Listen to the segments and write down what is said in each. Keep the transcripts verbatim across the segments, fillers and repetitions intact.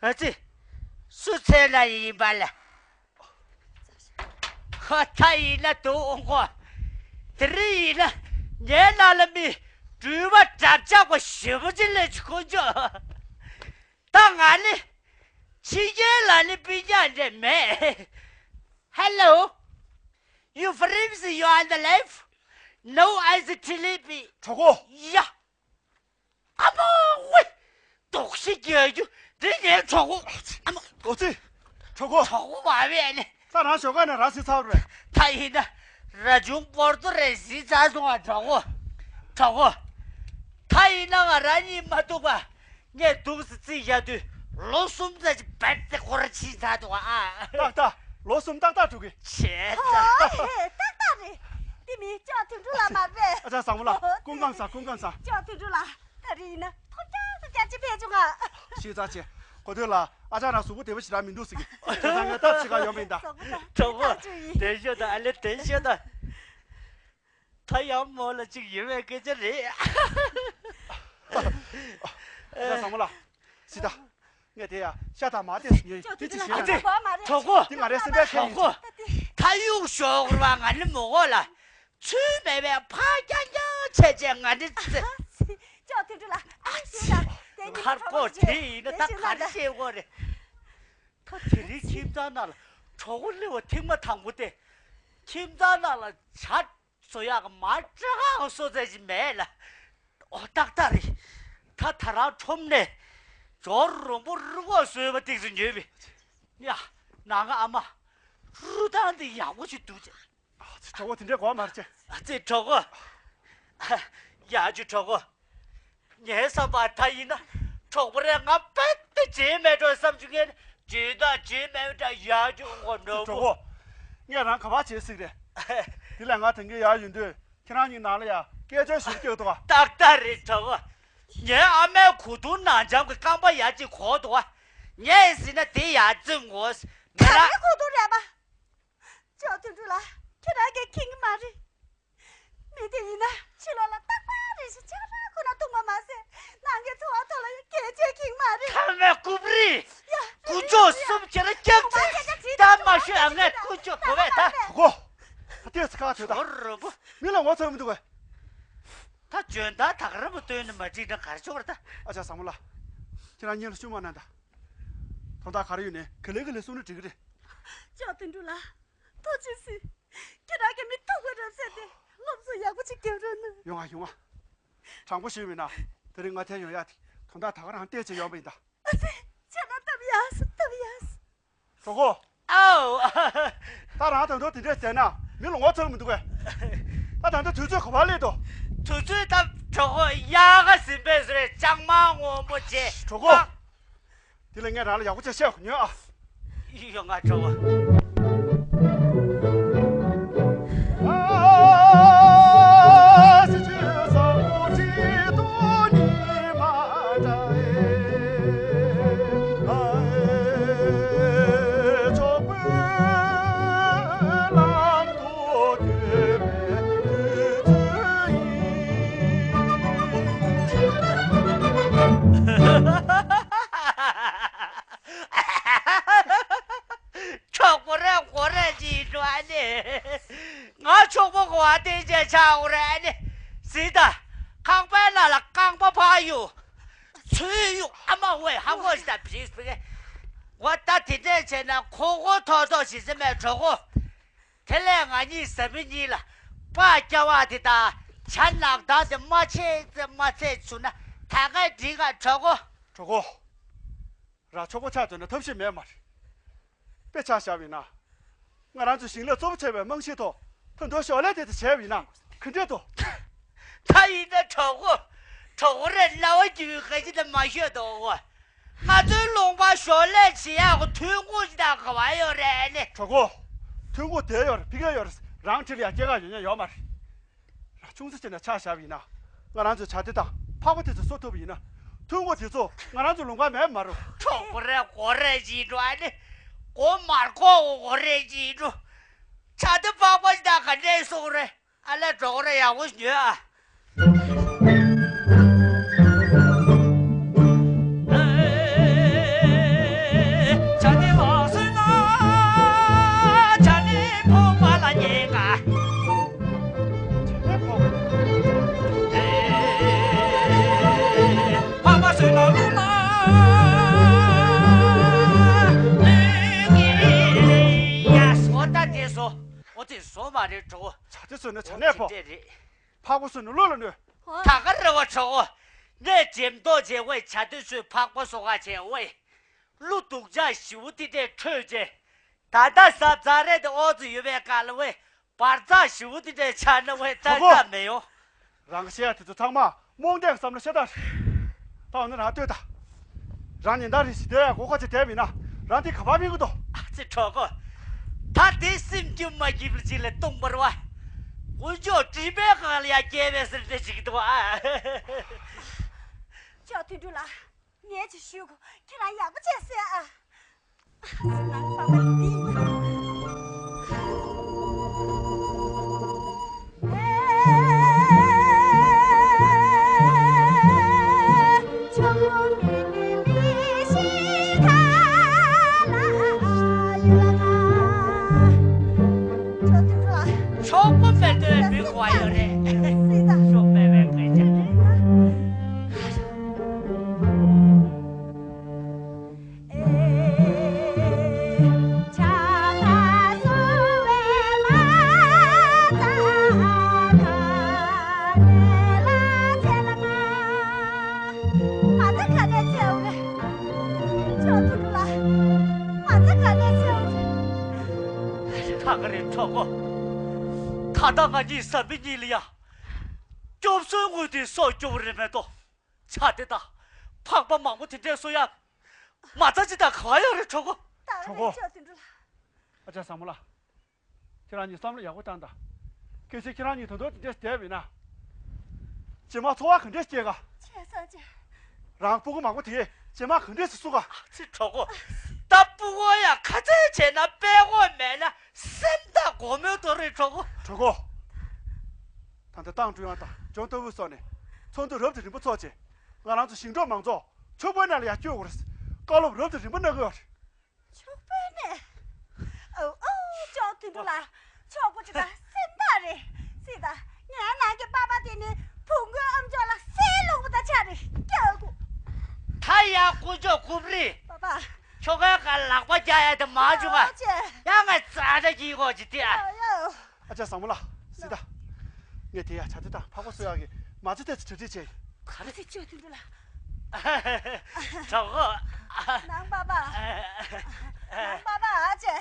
ཨ་ཙི། སུ་འཚོལ་ན་ཡིན་པ་ལ། ཧ། ད་ཡིན་ན་འདུག་འོང་གོ། དེ་རིང་ཡིན་ན་ངའི་ནང་ལ་མི་འགྲུལ་པ་འདབ་ཆགས་པ་ཞེ་པོ་ཅིག་སླེབས་བྱུང་ཁོ་ཚོ། ད་ང་ནི་ཕྱི་རྒྱལ་ལ་ནི་སྤུན་ཀྱག་འདྲ་མེད། Hello, you friends, you are on the live? No, I is T L B. གྲོགས་པོ། ཡ། ཨ་མ་ཝེ། དོགས་གཞི་རྒྱག་རྒྱུ་འདི་ངའི་གྲོགས་པོ། ཨ་མ། ཨོ་ཙི། གྲོགས་པོ། གྲོགས་པོ་མ་བས་ནི། ད་རང་ཞོགས་ཀ་ནས་ར་བཟི་ཚར་རེད། ད་ཡིན་ན་ར་ཆུང་སྤོར་ཏོ་རེ་བཟི་ཚར་སོང་ང་། གྲོགས་པོ། གྲོགས་པོ། ད་ཡིན་ན་ང་རང་གཉིད་མ་ཐུག་པ། ངས་འདུག་སེ་རྩིས་བཞག་དུས་ལོ་གསུམ་ཙམ་ཅིག་རྦད་དེ་འགོར་ཕྱིན་ཚར་འདུག་ཨ། ཏག་ཏག་ལོ་གསུམ་ཏག་ཏག་འགྲོ་གི། བྱས་ཙང་། ཨོ་ཧེ། ཏག་ཏག་རེད། འདི་མི་ཅོག་དོན་གྲུབ་ལགས་མ་རེད། ཨ་ཅག་བཟང་མོ་ལགས། སྐུ་ཁམས་བཟང་། སྐུ་ཁམས་བཟང་། ཅོག་དོན་གྲུབ་ལགས། ད་རེས་ཡིན་ན་ཐོབ་རྒྱག་ཐོབ་རྒྱག་ཅིག་ཕེབས་བྱུང་ང་། ཤེས་ཚར་བྱས། གོ་ཐོས་ལ་ཨ་ཅག་རང་གཟུགས་པོ་བདེ་པོ་ཞེ་དྲག་མི་འདུག་ཟེར་གི། བྱས་ཙང་ངས་སྟབས་ཕྱེད་ཀ་ཡོང་བ་ཡིན་ད། གྲོགས་པོ། བདེ་ཤོག་དང་། ཨ་ལེ་བདེ་ཤོག་དང་། ད་ཡང་མོ་ལ་ཅིག་ཡོད་པའི་སྐད་ཆ་རེད། ཡ་བཟང་མོ་ལགས། སི་ཏཱ། ངས་དེ་ཡ་ཤ་དང་མར་ཏོག་ཙམ་ཉོས་ཡིན། དེ་ཅིག་བཞེས་ན། ཨ་ཙི། གྲོགས་པོ། དེ་ང་རའི་སེམས་པའི་ཁྱད་ཡིན། གྲོགས་པོ། ད་གཡུག་ཞོག་ར་བ། ང་ནི་མོ་གོ་ལ། ཚུལ་མེད་པའི་ཕག་རྐྱང་རྐྱང་བྱས་བྱས། ང་ནི་ཙི། ཅོག་དོན་གྲུབ་ལགས། ཨ་ལེ་ཞུ་དང་། དེ་ཉིད་ཁར་ཀོ་དེ་ཡིན་ན་ད་ག་རེ་བཤད་དགོས་རེད། ད་དེ་རིང་ཁྱིམ་ཚང་ནང་ལ་གྲོགས་པོ་སླེབས་པ་ཐེངས་མ་དང་པོ་སྟེ། ཁྱིམ་ཚང་ནང་ལ་ཇ་བཟོ་ཡག་གི་མར་སྐྲ་ཁང་བཟོ་ཚད་ཅིག་མེད་ལ། ཨོ་ཏག་ཏག་རེད། ད་ད་རང་ཁྲོམ་ནས་ཇོ་རོང་པོ་རུ་ཁོག་བཟོས་པ་ཏོག་ཙམ་ཉོས་པས། ཡ། ནང་གི་ཨ་མ། རུ་ཐང་འདི་ཡག་པོ་ཞིག་འདུག་ཅེས། ཨ་ཙི། གྲོགས་པོ་དེ་འདྲའི་གོ་བ་མ་རེད་ཅེས། ཨ་ཙི་གྲོགས་པོ། ཡ་ཅོ་གྲོགས་པོ། ངའི་བསམ་པར་ད་ཡིན་ན་གྲོགས་པོ་རེ་ང་རྦད་དེ་བརྗེད་མེད་འགྲོ་བསམ་བྱུང་། ངས་ནི་བརྗེད་ད་བརྗེད་མེད་འདྲ། ཡ་ཅོ་འོ་ནོ་གྲོགས་པོ། ངས་རང་ག་པར་བྱེད་སྲིད་རེད། དེ་ལས་ང་དེང་གི་ཡར་ཡོང་དུས་ཁྱེད་རང་གཉིས་ནང་ལ་ཡ་སྐད་ཅོར་ཞིག་སྐྱོད་འདུག་ག་ཏག་ཏག་རེད་གྲོགས་པོ། ངའི་ཨ་མའི་གོས་ཐུང་ནང་འཇམ་གྱི་རྐང་པ་ཡ་གཅིག་གོན་འདུག་ག་ངས་ཟེར་ན་དེ་ཡ་བཙེམ་ངོ་། མི་ག་ར་རེ་གོས་ཐུང་རེད་པ། ཅོག་དོན་གྲུབ་ལགས། ཁྱེད་རང་གིས་མཁྱེན་གྱི་མ་རེད། མི་དེ་ཡིན་ན་ཕྱི་ལོགས་ལ་རྟག་པར་རེ་ཞིག་ཆང་རག་ཁོ་ན་འཐུང་བ་མ་ཟད། ནང་གི་འཚོ་བ་ཐོག་ལ་ཡང་གལ་ཆེ་མཁྱེན་གྱི་མ་རེད། ཐ་མའི་རྐུབ་རིས། ཡ། དཀོན་མཆོག་གསུམ་ཁྱེད་རང་སྐྱབས་གཅིག་ད་མ་ཤོད་ཨ། ངས་དཀོན་མཆོག་གོ་བས་ད། གོ། ཏོག་ཙམ་ཁ་ཐོད་ད། ཨོ་རོ་པོ། མི་ལ་ངོ་ཚ་མི་འདུག་གས། ད་འཇོན་ཐང་ད་ག་རེ་མོ་སྟོན་ནས་མ་འགྲིག་ན་ག་རེ་ཆོག་རེད་ད། ཨ་ཅག་བཟང་མོ་ལགས། ཁྱེད་རང་སྙིང་ལ་ཤུགས་མ་གནང་ད། དོན་དག་ག་རེ་ཡོད་ནའི་ག་ལེ་ག་ལེ་གསུང་ན་འགྲིག་གི་རེད། ཅོག་དོན་གྲུབ་ལགས། ཐུགས་རྗེ་གཟིགས། ཁྱེད་རང་གིས་མི་ཐུག་པ་རབ་བསད་དེ་སློབ་གསོ་ཡག་པོ་ཅིག་རྒྱབ་རོགས་གནང་། ཡོང་ང་ཡོང་ང་། དྲང་པོ་ཞུས་པ་ཡིན་ན་དེ་རིང་ང་འཐེན་ཡོང་ཡག་དེ་དོན་དག་ད་ག་རང་བལྟས་བྱས་ཡོང་བ་ཡིན་ད། ཨ་ཙི། ཁྱེད་རང་སྟབས་ཡག་སོང་། སྟབས་ཡག་སོང་། གྲོགས་པོ། ཨའོ། ད་རང་ད་དུང་དེ་འདྲས་བྱས་ན་མི་ལ་ངོ་ཚ་མི་འདུག་གས། ད་ད་ལྟ་དུས་ཚོད་ག་པར་སླེབས་འདུག་དུས་ཚོད་ད་གྲོགས་པོ་དབྱར་ཁ་ཟིན་པས་བཟོས་ལྕང་མ་སྔོན་པོ་བྱས། གྲོགས་པོ། དེ་ལ་ངས་རང་ལ་ཡག་པོ་བྱས་བཤད་ཉོན་ཨ། ཡོང་ང་གྲོགས་པོ། གྲོགས་པོ་རེད་གོ་རེད་ཅིག་འགྲོ་ཨ་ནི། ང་གྲོགས་པོ་གོ་བ་བསྟན་བྱས་ཆགས་འོ་རེད་ཨ་ནི། ཟིན་ད། ཁང་པའི་ནང་ལ་རྐང་པ་ཕར་གཡུག་ཚུར་གཡུག་ཨ་མ་ཝེ་ཧ་གོ་ཞིག་ད་བྲིས་སྤེ་གེ། འོ་ད་དེ་འདྲས་བྱས་ན་ཁོ་ཁོ་ཐོག་ཐོག་ཞིག་ཟེར་མས་གྲོགས་པོ། དེ་ལས་ང་གཉིས་བཟའ་མི་གཉིས་ལ་སྤགས་རྒྱག་པ་དེ་དང་ཇ་ནག་ཐང་དེ་མ་ཚད་ཙེ་མ་ཚད་བྱུང་ན་ད་ག་འགྲིག་ག་གྲོགས་པོ། གྲོགས་པོ། ར་ཆོག་པོ་ཆགས་འདོད་ན་ཐབས་ཤེས་མེད་མ་རེད། དཔེ་ཆ་བཞག་པ་ཡིན་ན། ང་རང་ཚོའི་ཞིང་ལས་གཙོ་བོ་བྱས་པའི་རྨང་གཞིའི་ཐོག་ད་དུང་ཞོར་ལས་དེ་དེ་བྱས་པ་ཡིན་ན་ག་འདྲས་འདུག་ད་ཡིན་ན་གྲོགས་པོ། གྲོགས་པོ་རེད་རྣ་བ་རྒྱུས་ག་ཅི་ད་མ་ཤོད་དོ། ང་ཚོའི་ལུང་པ་ཞོར་ལས་བྱེད་ཡག་གི་ཐོན་ཁུངས་ཅིག་དང་ག་བ་ཡོད་རེད་ཨ་ནི། གྲོགས་པོ། ཐོན་ཁུངས་དེ་ཡོད་རེད་ཕ་གིར་ཡོད་རེད་རང་འཁྲིས་ལ་ཡ་སྐྱེལ་ག་ཡོད་ཉན་ཡོད་མ་རེད། ར་ཆུང་ཙག་ཅིག་ནས་ཆ་བཞག་པ་ཡིན་ན། ང་རང་ཚོའི་ཇ་དེ་དང་ཕག་པ་དེ་ཚོ་གསོ་ཐུབ་པ་ཡིན་ན། ཐོན་ཁུངས་དེ་ཚོ་ང་རང་ཚོའི་ལུང་པར་མེད་མ་རེད། གྲོགས་པོ་རེད་གོ་རེད་ཅིག་འགྲོ་ཨ་ནི། གོ་མར་གོ་གོ་རེད་ཅིག་འགྲོ། ཇ་དེ་ཕག་པ་ཅིག་དང་ག་འདྲས་གསོ་གི་རེད། ཨ་ལས་གྲོགས་པོ་རེད་ཡག་པོ་ཉོས་ཨ། ཨོ་མ་རེད་གྲོགས། བྱ་དེ་ཚོ་ནི་བྱ་ནས་ཕོ། འཕགས་པ་སུ་ནི་བློ་ལ་གནོད། ད་ག་རེ་བ་གྲོགས། ངས་འགྲེམས་ཐོག་བྱེད་འོས། བྱ་དེ་ཚོས་འཕགས་པ་སུ་ག་བྱེད་འོས། ཀླུ་དུག་ཅག་ཞི་བོ་དེ་འདྲས་ཁྲོས་རྗེས། ད་ལྟ་ཟབ་ཚ་རེད་དེ་ཨོ་ཙི་ཡོད་པའི་སྐལ་བས། བར་ཚགས་ཞི་བོ་དེ་འདྲའི་ཆ་ནི་བས་ཏག་ཏག་མེད་ཡོ། རང་བཤད་དེ་ཚོ་ཚང་མ་རྨོངས་དད་བསམ་བློ་བཤད་སྟངས་རེད། ད་འོ་ན་རང་ལྟོས་ད། རང་ཉིན་ལྟར་རེ་ཞིག་བསྡད་ཡ་གོ་ཁ་ཅིག་བསྡད་མིན་ན་རང་དེ་ག་པར་སྨིན་གི་འདུག་ཨ་ཙི་གྲོགས་པོ། ད་དེ་སེམས་སྐྱིད་མ་སྐྱིད་ལ་ཅིག་ལ་སྟོང་པར་བ། དཀོན་མཆོག་སྤྲིན་པའི་སྒང་ལ་ཡ་སྐྱེ་བའི་ཟེར་འདྲ་ཞིག་འདུག་ཨ། ཅོག་དོན་གྲུབ་ལགས། ངས་ཅིག་ཞུ་གོ། ཁྱེད་རང་ཡག་པོ་བྱས་སོང་ཨ། ཨ་ཙི་ནང་པ་པ་འདི། གྲོགས་པོ་མེད་དུས་མི་དགོས་ཡོད་རེད། སྲིད་ད། ཤོག་པའི་བའི་སྐད་ཆ་རེད། ད་ག་རེ་གྲོགས་པོ། ད་ལྟ་ང་གཉིས་བཟའ་མི་གཉིས་ལ་ཡ། སྐྱོབ་གསོའི་དངུལ་དེ་སྲོག་སྐྱོབ་རེད་མེད་དོ། བྱ་དེ་དང་། འཕགས་པ་མང་པོ་དེ་འདྲས་གསོ་ཡག་མ་རྩ་ཅི་དང་ག་བ་ཡོད་རེད་གྲོགས་པོ། གྲོགས་པོ། ཨ་ཅག་བཟང་མོ་ལགས། ཁྱེད་རང་གཉིས་བསམ་བློ་ཡག་པོ་བཏང་དང་། གལ་སྲིད་ཁྱེད་རང་གཉིས་ད་དུང་དེ་འདྲས་བསྡད་པ་ཡིན་ན། རྗེས་མ་འཚོ་བ་ག་འདྲས་སྐྱེལ་ག་བྱས་ཙང་ཅི། རང་སྤུ་གུ་མང་པོ་དེ་རྗེས་མ་ག་འདྲས་སུ་བསུ་ག་ཨ་ཙི་གྲོགས་པོ། ད་སྤུ་གུ་ཡ་ཁ་ཚ་བྱས་ན་དཔེ་ཁོག་མེད་ན་སེམས་ཐག་སྒོ་མོའི་དོ་རེད་གྲོགས་པོ། གྲོགས་པོ། ད་ལྟ་ཏང་ཀྲུང་དབྱང་དང་ལྗོངས་ཏང་ཨུད་སོགས་ནས་ཚོགས་འདུ་རབ་དང་རིམ་པ་འཚོགས་རྗེས། ང་རང་ཚོ་ཞིང་འབྲོག་མང་ཚོགས་ཕྱུག་པོའི་ནང་ལ་ཡར་བསྐྱོད་དགོས་རེད། བཀའ་སློབ་རབ་དང་རིམ་པ་གནང་གི་ཡོད་རེད། ཕྱུག་པོའི་ནས། ཨོ་ཨོ། ཅོག་དོན་གྲུབ་ལགས། ཕྱུག་པོ་ཅིག་དང་སེམས་ཐག་རེད། སྲིད་ད། ངའི་ནང་གི་པ་ཕ་དེ་ནི་བུ་མགོའི་ཨམ་ཅོག་ལ་སའི་ལུག་པ་དང་ཆ་རེད། སྐྱག་གུ། ད་ཡ་ཀུ་ཅོ་ཀུབ་རི། པ་ཕ། ཁྱོ་གའི་ཁ་ལག་པ་རྒྱག་ཡ་དེ་མ་བྱུང་ཨ། ཨོ་ཅེ། ཡ་ང་ཙ་ད་གྱིས་གོ་ཅི་དེ་ཨ། ཨོ་ཡ། ཨ་ཅག་བཟང་མོ་ལགས། སྲིད་ད། ངས་དེ་ཡ་བྱ་དེ་དང་འཕགས་པ་སུ་ཡག་གི་མ་རྩ་ཏོག་ཙམ་གྲ་སྒྲིག་བྱས་ཡིན། ག་རེ་ཟེར། ཅོག་དོན་གྲུབ་ལགས། གྲོགས་པོ། ནང་པ་པ། ནང་པ་པ་ཨ་ཅེ།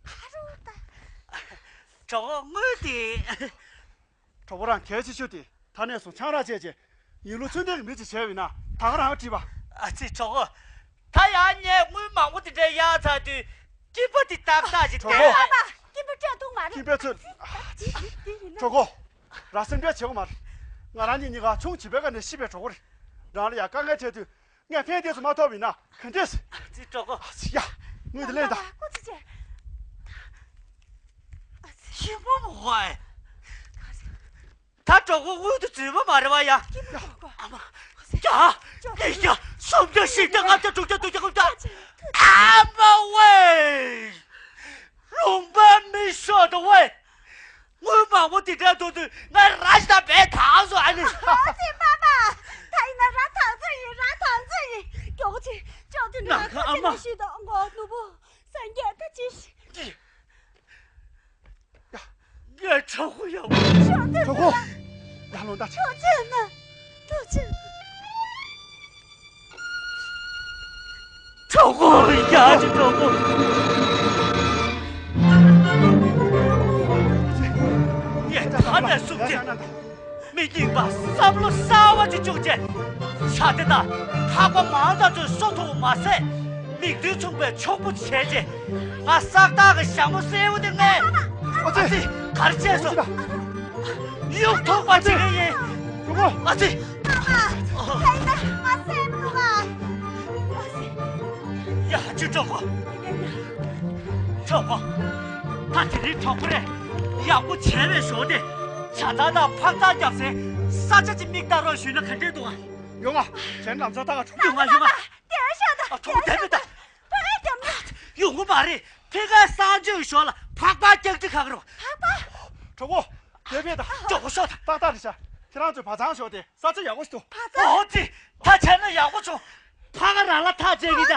ཨ་རུ་ད། གྲོགས་པོ་དངུལ་དེ། གྲོགས་པོ་རང་གལ་ཆེ་ཤོས་དེ་ད་ནས་བཟུང་ཆང་རག་བཅད་བྱས་ཡིན་ལུགས་ཚུལ་ལྡན་གྱི་མི་ཅིག་བྱས་པ་ཡིན་ན་ད་ག་རང་བྲིས་པ། ཨ་ཙི་གྲོགས་པོ། ད་ཡང་ངས་དངུལ་མང་པོ་དེ་འདྲའི་གཡར་ཚར་དུས་སྐྱིད་པོ་དེ་ཏག་ཏག་ཅིག་གྲོགས་པོ། པ་པ། སྐྱིད་པོ་སྤྲད་ཐུབ་མ་རེད། སྐྱིད་པའི་ཚུལ། དེ་ཡིན་ན། གྲོགས་པོ། རང་སེམས་ཁྲལ་བྱེད་དགོས་མ་རེད། ང་རང་གཉིས་གཉིས་ཀ་ཆུང་བྱིས་པའི་སྐབས་ནས་ཤི་བའི་གྲོགས་པོ་རེད། རང་ལ་ཡང་དཀའ་ངལ་འཕྲད་དུས་ངས་ཕན་བདེ་སུ་མ་ཐོབ་ཡིན་ན་ག་འདྲས། ཨ་ཙི་གྲོགས་པོ། ཨ་ཙི་ཡ། དངུལ་དེ་ལེན་དང་། ཨ་ཙི། ཨ་ཙི། ཤི་བོ་མོ་ཧོ་ཨེ། ད་གྲོགས་པོ་དངུལ་དུ་འཛུལ་བ་མ་རེད་བ་ཡ། ཨ་མ། བརྒྱ། ཉིས་བརྒྱ། སུམ་བརྒྱ། བཞི་བརྒྱ། ལྔ་བརྒྱ། དྲུག་བརྒྱ། བདུན་བརྒྱ། དགུ་བརྒྱ། ཨ་མ་ཝེ། ལུང་པ་མི་ཤོར་དུ་ཝེ། དངུལ་མང་པོ་དེ་འདྲ་འདུག་དུས་ང་ར་ཞིག་དང་བས་ཐང་སོང་ཨ་ནི། ཨ་ཙི་མ་མ། ད་ཡིན་ན་ར་ཐང་ཚོད་ཡིན། ར་ཐང་ཚོད་ཡིན། མགྱོགས་ཅིག་ཅོག་དེ་འདྲ་ནང་ཁ་ཨ་མ། ཁ་ཆེ་ནས་ཤི་དང་ངོ་ནུ་བོ་སངས་རྒྱས་ད་ཅི་ཤི། ཡ། ངའི་གྲོགས་པོ་ཡག་པོ། ཞོགས་དུས་གྲོགས་པོ། ཡར་ལོངས་ད། ཐུགས་རྗེ་གནང་། ཐུགས་རྗེ་གནང་། གྲོགས་པོ་ཡག་ཅིག་གྲོགས་པོ། ངས་ད་ནས་བཟུང་སྟེ་མི་རྙིང་པ་བསམ་བློ་གསར་བ་ཅིག་བཅུག་རྗེས། བྱ་དེ་དང་འཕགས་པ་མང་དག་ཚོའི་སྲོག་ཐོག་མ་ཟད། མིག་མདུན་མཚུངས་པའི་ཕྱུག་པོ་བྱས་རྗེས། ང་སག་སྟག་གི་ཞྭ་མོ་སེར་པོ་དེ་ངས། ཨ་ཙི། ག་རེ་བྱས་སོང་། གཡུག་ཐུག་པ་བྱེད་ཀྱི་ཡིན། གྲོགས་པོ། ཨ་ཙི། ཨ་ཙི། ཡ་ཅི་གྲོགས་པོ། གྲོགས་པོ། ད་དེ་རིང་གྲོགས་པོ་རེད། ཡག་པོ་བྱས་པའི་ཞོར་དེ། བྱ་ཚང་དང་འཕག་ཚང་རྒྱབ་སའི་ས་ཆ་ཅིག་མིག་ལྟ་རོགས་ཞུས་ན་ག་འདྲས་འདུག་ཨ། ཡོང་ང་། ཁྱེད་ལམ་སང་ད་ག་གྲོགས་པོ། ཡོང་ང་ཡོང་ང་། དེར་ཤོག་དང་། ཨ། གྲོགས་པོ་དེར་ཤོག་དང་། ཕ་གིའི་རྒྱབ་ན། ཡོང་གི་མ་རེད། ཕ་གིའི་གསང་སྤྱོད་ཞོར་ལ་འཕགས་པ་སྐྱག་ཏི་ཁ་གི་རོ། འཕགས་པ། གྲོགས་པོ། དེ་བས་ད། གྲོགས་པོ་ཤོག་དང་། ཏག་ཏག་རེད་ཤག་ཁྱེད་རང་ཚོས་བ་ཚང་ཤོག་དེ་ས་ཆ་ཡག་པོ་ཞིག་འདུག་བ་ཚང་། ཨོ་ཙི། ད་བྱས་ན་ཡག་པོ་བྱུང་། ཕ་གི་རང་ལ་ཐག་བཅད་གི་ད།